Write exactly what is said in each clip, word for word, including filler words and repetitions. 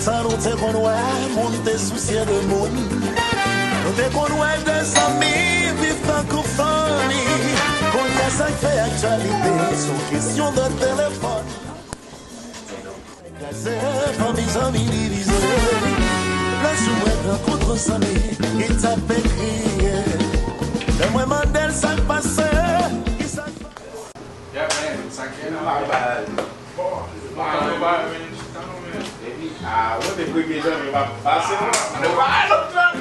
Sa nou te konn wè, moun te sousye de moun. Nou te konn wè de zanmi viv tankou fanmi. Kounye a sa k fè aktyalite, se yon kesyon de telefòn. Kraze, fanmi, zanmi divize. Le jou mwen rankontre zanmi ki t ap ekri. Lè mwen mande l sa k pase, ki sa k Yeah, man, sa k gen nan bagay. Bon, bon, bon, men, chita non, men. Epi, ah, wi, men premye janvye pa pase, non. Nou pa al lòt lòt.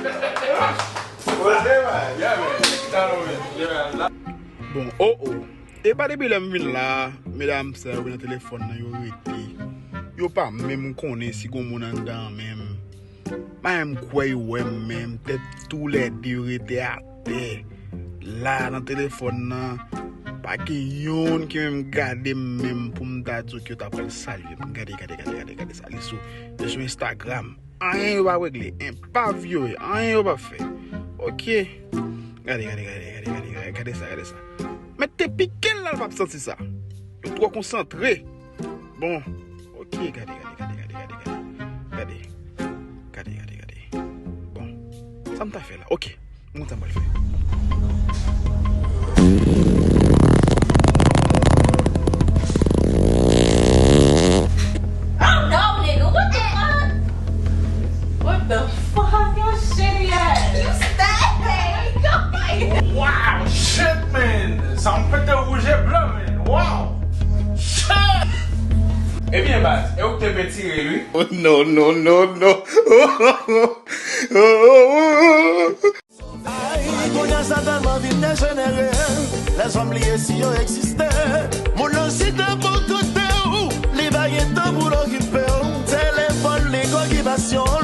Poze, man. Yeah, man, chita non, men. Yeah, man, la. Bon, oh, oh. E pa depi lè m vin la, medam sa yo nan telefòn nan, yo rete. Yo pa menm konnen si gon moun anndan an menm. Pa menm kwè yo wè m menm, tèt toulède yo rete atè. La, nan telefòn nan, pa gen youn ki menm gade m menm pou m ta di w ke yo ta pral salye m. Gade, gade, gade, gade, gade sa. Li sou, li sou Instagram. Anyen yo p ap regle, en, pa vyoye, anyen yo p ap fè. Ok. Gade, gade, gade, gade, gade, gade, gade sa, gade sa. Mete pike l la, l p ap santi sa. Yo twò konsantre. Bon, ok, gade, gade, gade, gade, gade, gade. Gade, gade, gade, gade. Bon, sa m ta fè la? Ok, m konn sa m pral fè. Oh no, nigga, what the fuck? What the fuck? Yo, shitty ass. You stay. Yo, Wow, shit, man. Sa m pete wouj e ble, man. Wow. Shit. Ebyen, baz, e ou k te pentire l, wi. Oh, no, no, no, no. Ay, kounye a sa tèlman vin dejenere. Lèzòm bliye si yo egziste. Moun nan chita bò kote w, li pa gen tan pou l okipe w. Telefòn li k okipasyon.